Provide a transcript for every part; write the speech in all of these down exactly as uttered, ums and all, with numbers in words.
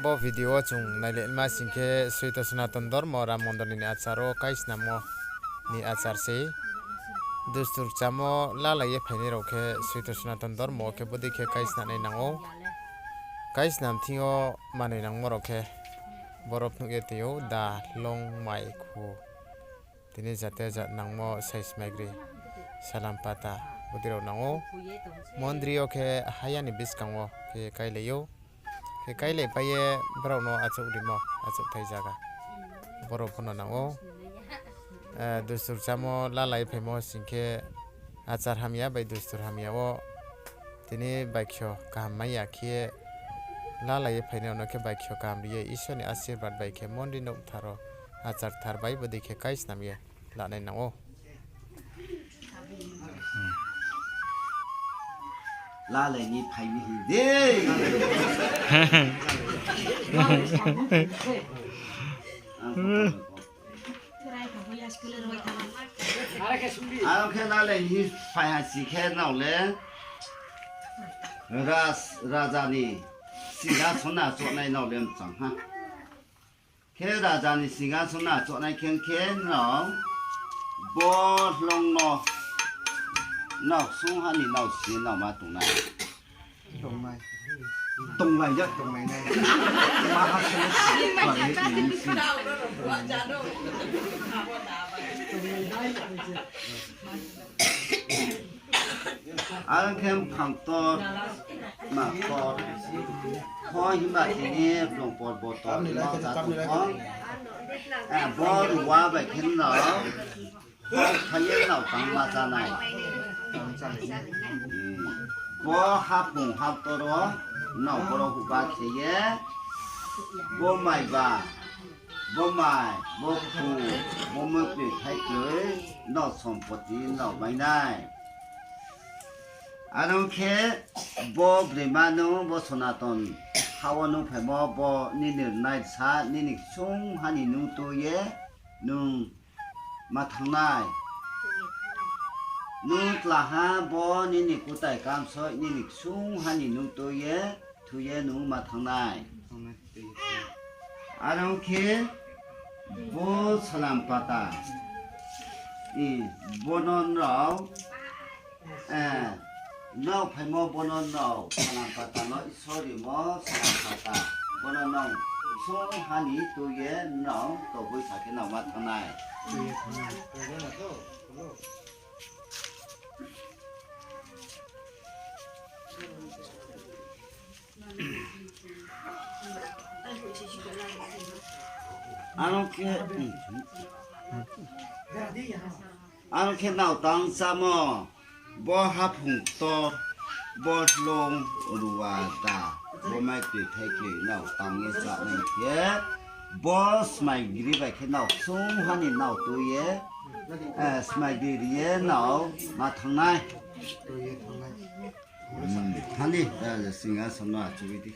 Bo video wo chung nailai ma sing khe, Soito Sonaton Dormo Ram Mondoli ni achar wo kaisnamo ni achar se. Dustur chamo lalai ye phainai rao khe Soito Sonaton Dormo wo khe bodei khe kaisnanai nang ou. Kaisnam thing yo manoi nangmo rao khe boro phnuh ye tong ou, da, longmai, khu, tini jate jat nangmo, sai smaigroi, salam pata, bodei rao nang ou. Mondri yo khe haya ni buskang wo khe kailai ou. Khe kailai pai ye brao no achouh rimo, achouhthai zaga. Boro pho no nang ou. Eh, dustur chamo lalai phaimo sing khe achar hamya bai dustur hamya wo tini baikho kaham mai ya khe lalai ye phainai rao no khe baikho kaham ri ye Isor ni asirbad bai khe mondri nouhthar wo achar kthar bai bodei khe kaisnam ye lanai nang ou. Lalai ni phai mi hing de. Aro khe lalai ni phai ha si khe nrao le ras-, raja ni singhason no achouhnai nrao le mchang ha. Khe raja ni singhason no achouhnai khe, khe nrao bo hloung no nrao ksungha ni nrao si ye nrao ma tongnai. Tongnai. Tonglai ya tonglai nai. Ma ha se si. Are khe mphang ktor, ma ktor, pho himba tini blong por bo tor, ma ja tong pho. Eh, bo ruwa bai khe nrao, pho phai ye nrao tang ma chánai. Bo haphung haktor wo nrao boro huhba khe ye, bo maiba, bo mai, bo khu, bo mui kroi thai kroi, nrao sompoti nrao mai nai. Are ong khe bo broima nung bo Sonaton ha wo nung phaimo bo nini rnai sa nini ksungha ni nung tui ye nung ma thanng nai. Nung tlaha bo nini kutai kamsoih nini ksungha ni nung tui ye, thui ye nung ma thanng nai. Are ong khe bo salam pata, i, bono nrao, eh, nrao phaimo bono nrao salam pata no Isor rimo salam pata, bono nrao ksungha ni tui ye nrao toboi sa khe nrao ma thanng nai. Ano khe, ano khe nrao tang chámo, bo haphung ktor, bo hloung ruwa da, bo mai kroi thai kroi nrao tang ye chánai khe, bo smai giri bai khe nrao ksungha ni nrao tui ye, eh, smai giri ye nrao ma thanng nai. Thani, eh, singhason no achouh di.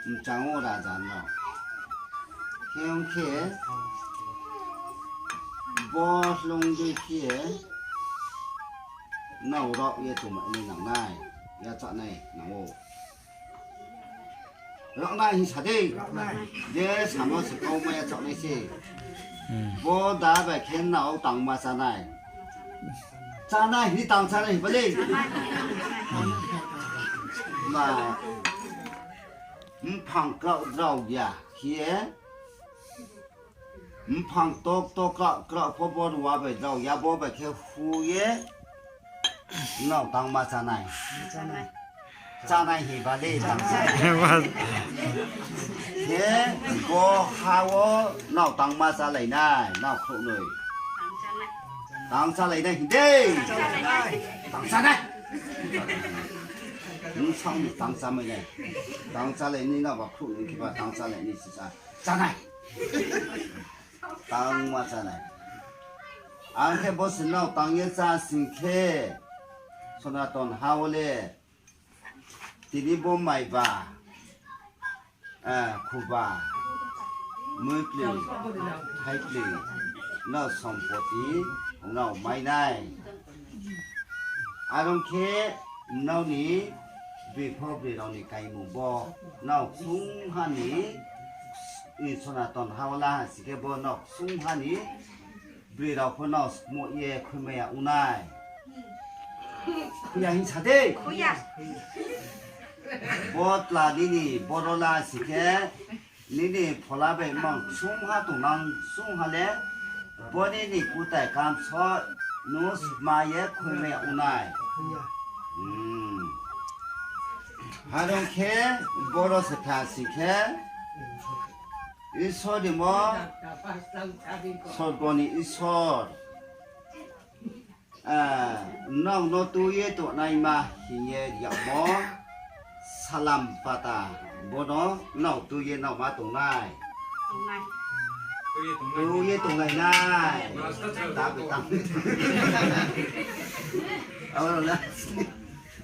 Mchang wo raja no. Khe ong khe, bo hloung dei khe, nrao rao ye tongmai ni nang nai, yachah nai nang ou. Rao nai hing sa di. Je samo se kau mai yachah nai se. Bo da bai khe nrao tang ma chánai. Chánai hing tang chánai hing ba le. Ma, mphang krao drao ya khe, mphang tok tok krao krao pho bo ruwa bai drao ya bo bai khe hu ye, nrao tang ma chánai. Chánai hing ba le tang chánai. Khe bo ha wo nrao tang ma chálai nai, nrao khrouhnoi. Tang chálai nai hing de. Tang chánai. Nung sang ni tang chámai nai. Tang chálai ni nrao ba khrouhnoi khe ba tang chálai ni se chá. Chánai. Tang ma chánai. Ang khe bo se nrao tang ye chá sing khe, Sonaton ha wo le, tini bo maiba, Khuba, muikloi, thaikloi, nrao sompoti, nrao mai nai. Are ong khe, nrao ni bipho broi rao ni kaimung bo, nrao ksungha ni, Sonaton ha wo la ha sing khe bo nrao ksungha ni broi rao pho nrao skmoh ye khuimai ya ong nai. Khui ya hing sa dei. Bo tla nini boro la sing khe, nini phola bai mang ksungha tongnang ksungha le, bo nini kutai kamso nung skma ye khuimai ya ong nai. Are ong khe, boro se tha sing khe, Isor ni mo, sorgo ni Isor, nrao no tui ye tongnaima hing ye yagmo salam pata, bo no nrao tui ye nrao ma tongnai. Tui ye tonglai nai. Abo le,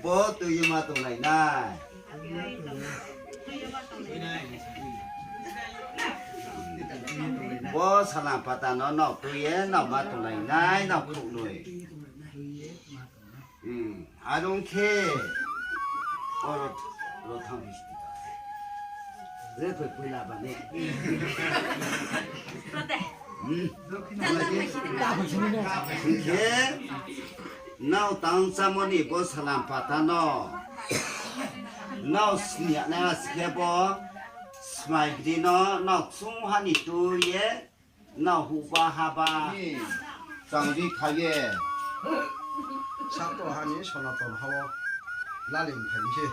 bo tui ye ma tonglai nai. Bo salam pata no nrao tui ye nrao ma tonglai nai, nrao khrouhnoi. Are ong khe, oro, oro thanng. Re phoi poila ba ne. Hing khe, nrao tang chámo ni bo salam pata no, nrao sni ya nai a sing khe bo, smai bdi no nrao ksungha ni tui ye, nrao huhba haba, chang di kha ye, sato ha ni Sonaton ha wo lalei phai mi se.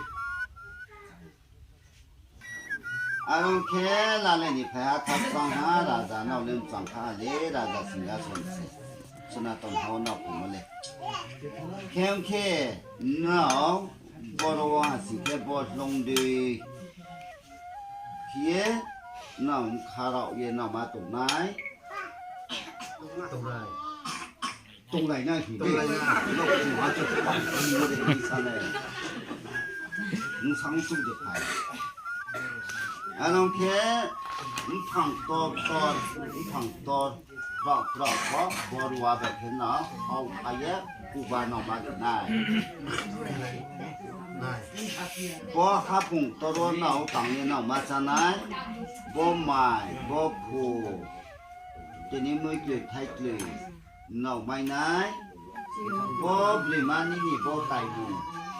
Are ong khe, lalei ni phai ha khakchang ha, raja nrao le mchang kha le, raja singhason se. Sonaton ha wo nrao phungmo le. Khe ong khe, nrao boro wo ha sing khe bo hloung dei khe ye, nrao bkha rao ye nrao ma tongnai. Tonglai nai hing de. Nrao chung ha chung pa hing de hing sa nai. Nung sang chung de phai. Are ong khe, mphang tor tor, mphang tor, krao krao pho, bo ruwa bai khe no, hao phai ye, kuba no ma de nai. Bo haphung tor wo nrao tang ye nrao ma chá nai, bo mai, bo khu, tini muikloi thaikloi, nrao mai nai, bo broima nini bo kaimung,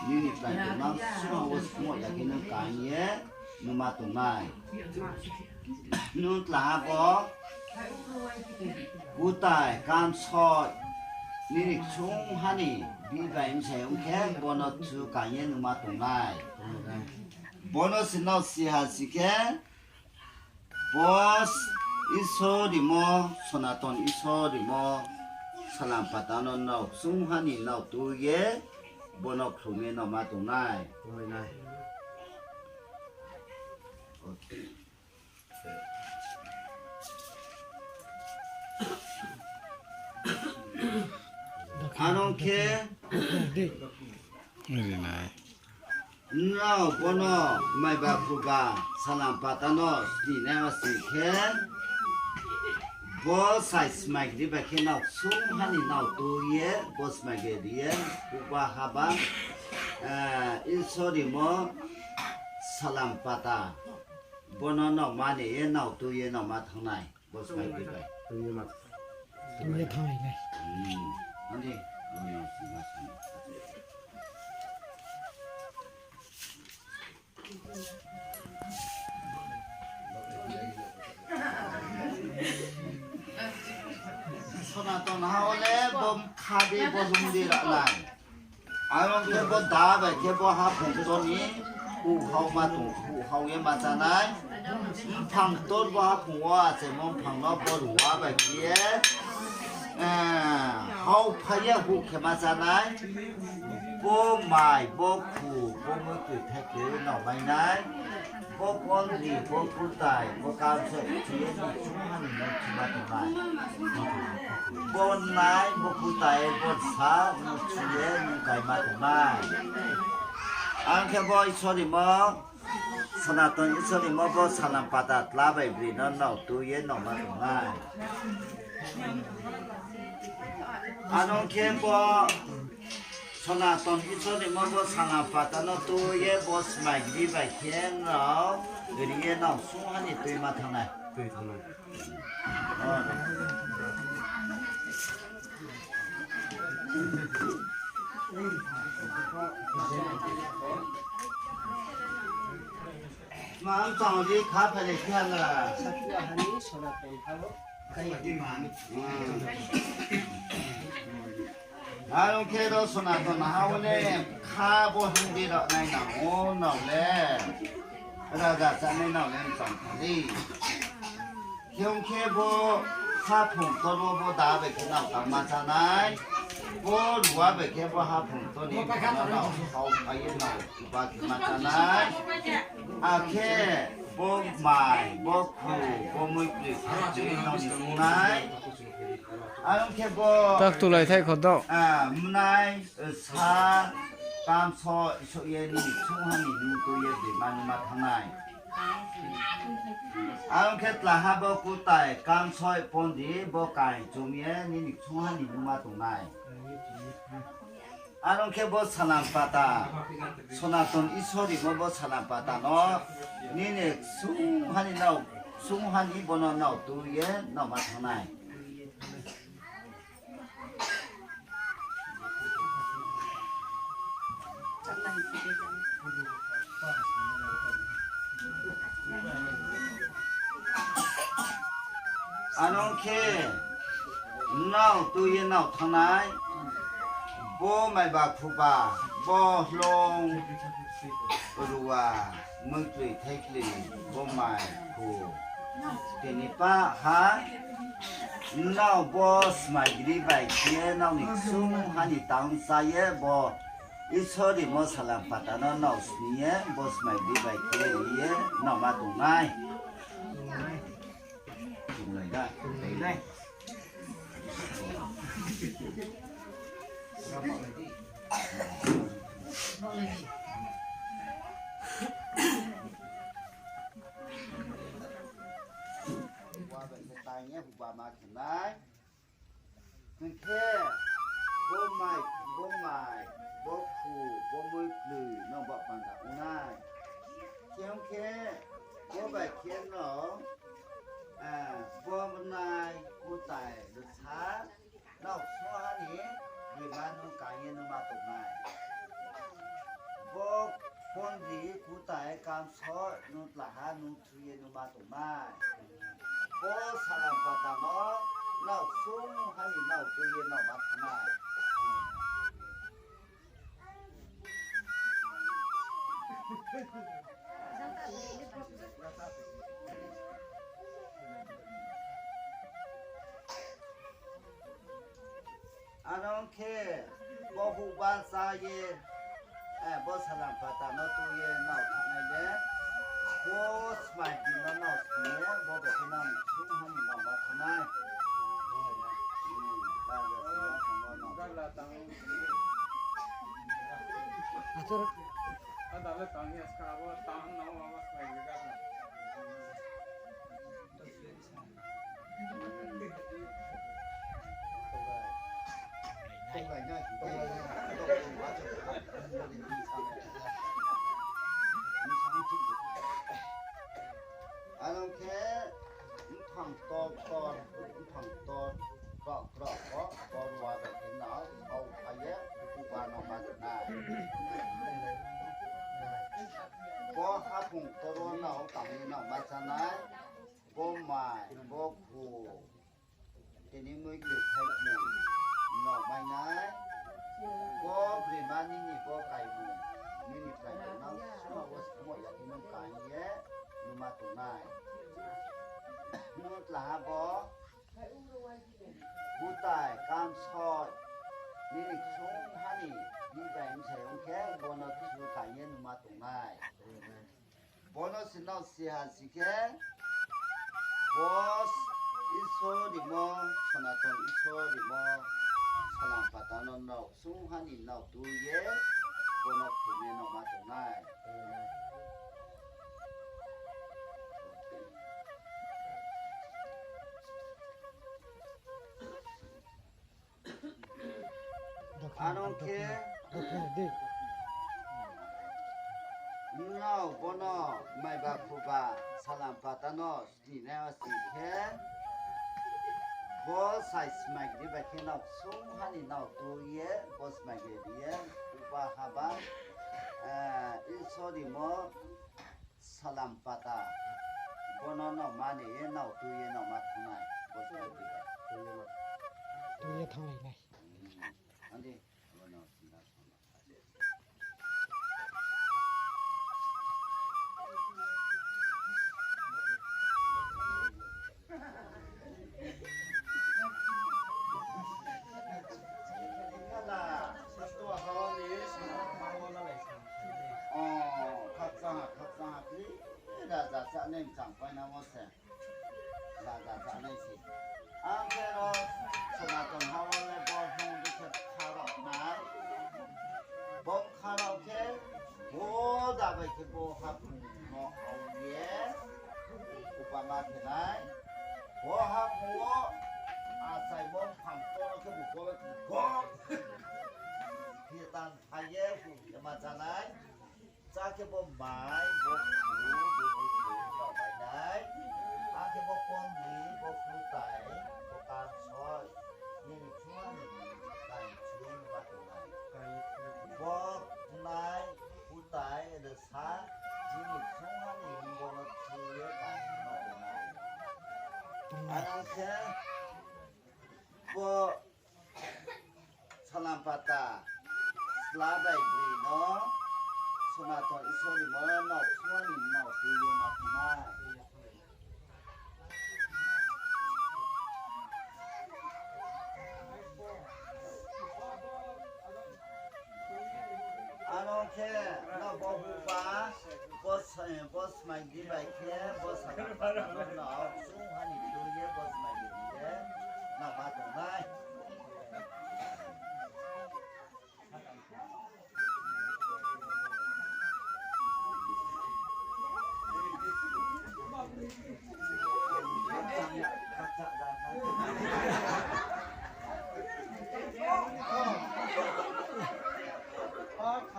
nini kaimung nang sung wo skmoh ya khe nung kaing ye, nung ma tong nai. Nung tlaha bo kutai kamsoi, nini ksungha ni bihih bai bsai ong khe, bo no thu kaing ye nung ma tong nai. Bo no se nrao si ha sing khe, bo Isor rimo, Sonaton Isor rimo, salam pata no nrao ksungha ni nrao tui ye, bo no khlum ye nrao ma tong nai. Are ong khe, nrao bo no maiba khuba salam pata no sni nai ma sing khe, bo sai smai kri bai khe nrao ksungha ni nrao tui ye, bo smai kri ye, huhba haba, Isor rimo salam pata. Bo no nrao mani ye nrao tui ye nrao ma thanng nai, bo smai kri bai. Tui ye thanng nai. Sonaton ha wo le bo mkha di, bo lung di ra nai. Are ong khe bo da bai khe bo haphung tor ni huhhao ma tong, huhhao ye ma chá nai. Mphang tor bo haphung wo achaimo mphang no bo ruwa bai khe ye, hao phai ye huh khe ma chá nai. Bo mai, bo khu, bo muikloi thaikloi nrao mai nai. Bo kondri, bo kutai, bo kamsoi, khe ye nrao ksungha ni nrao khe ma tong nai. Bo nai, bo kutai, bo sa, nrao khe ye nrao kai ma tong nai. Ang khe bo Isor rimo, Sonaton Isor ni mo bo salam pata tla bai bri no nrao tui ye nrao ma tongnai. Aro khe bo Sonaton Isor ni mo bo salam pata no tui ye bo smai gri bai khe nrao ri ye nrao sungha ni tui ma thanng nai. Mang tong di kha phai le kha la. Aro khe ro Sonaton ha wo le kha bo hing di rao nai nang o nrao le. Raja chánai nrao le tong di. Khe ong khe bo haphung tor wo bo da bai khe nrao tang ma chánai. Bo ruwa bai khe bo haphung tor ni nrao kau phai ye nrao ba khe ma chánai. Akhe bo mai, bo khu, bo muikroi, khe nrao ni sungnai. Aro khe bo, tak tulai thai kho do. A, mnai, sa, kamso, souh ye nini sungha ni nung tui ye bima nung ma thanng nai. Aro khe tla ha bo kutai, kamsoi pondi, bo kai chum ye nini sungha ni nung ma tong nai. Aro khe bo salam pata, Sonaton Isor ni mo bo salam pata no, nini sungha ni nrao, sungha ni bo no nrao tui ye nrao ma thanng nai. Aro khe nrao tui ye nrao thanng nai, bo mai ba khuba, bo hloung, ruwa, muikroi, thaikli, bo mai, khu, tini pah ha, nrao bo smai gri bai khe nrao ni ksung ha ni tang chá ye bo Isor ni mo salam pata no nrao sni ye bo smai gri bai khe ri ye nrao ma tong nai. Hing khe bo mai, bo mai, bo khu, bo muikroi no ba panda ong nai. Khe ong khe, bo bai khe no, bo nai, kutai, bsa, nrao sungha ni bima nung kai ye nung ma tong nai. Bo pondi, kutai, kamso, nung tla ha nung tui ye nung ma tong nai. Bo salam pata no nrao sungha ni nrao tui ye nrao ma thanng nai. Aro khe bo huhba chá ye, bo salam pata no tui ye nrao thanngnai le, bo smai di no nrao sni ye, bo bai khe nrao ni sungha ni nrao ma thanng nai. Aro khe mphang tor tor, mphang tor, krao krao pho, bo ruwa bai khe nrao, kau phai ye, huhba no ma chá nai. Bo haphung tor wo nrao tang ye nrao ma chá nai, bo mai, bo khu, tini muikroi thaikli nrao mai nai, bo brima nini bo kaimung, nini kaimung nang sungha wo sungha ya khe nung kai ye nung ma tong nai. Nung tla ha bo kutai, kamsoi, nini ksung ha ni, ni bai bsai ong khe, bo no thu kai ye nung ma tong nai. Bo no si nrao si ha si khe, bo Isor ni mo, Sonaton Isor ni mo, salam pata no nrao sungha ni nrao tui ye, bo no khum ye nrao ma tong nai. Ano khe, nrao bono maiba khuba salam pata no sninai o sing khe, bo sai smai gri bai khe nrao sungha ni nrao tui ye, bo smai gri ye, upa haba, eh, Isor rimo, salam pata, bono no mani ye nrao tui ye nrao ma thanng nai, bo smai gri bai. Tui ye thanng lai nai. Andi, bono sina sona. Kala, sasto hao ni, o, khakchang ha, khakchang ha kri, raja sa nai mchang pai na mo se. Raja sa nai se. Ang khe no Sonaton ha wo le bo hung di khe kharao nai. Bo kharao khe, bo da bai khe bo haphung no hao ye, upa ma khe nai. Bo haphung wo achai bo mphang to khe bo go, go. Khe tan phai ye, hu ye ma chá nai. Chá khe bo mai, bo khu, bo bui khu rao mai nai. Akhe bo komri, bo kutai, bo kansoi, nini thuma ni kansoi ma tongnai. Bo nai, kutai, rsa, nini thuma ni bo no thui ye kansoi ma tongnai. Ano khe bo Salam pata, sla bai broi no, Sonaton Isor ni mo no, sua ni no, tui ye ma thanng nai. Ano khe, no bo buba, bo s-, bo smai di bai khe, bo salam pata no, no, sungha ni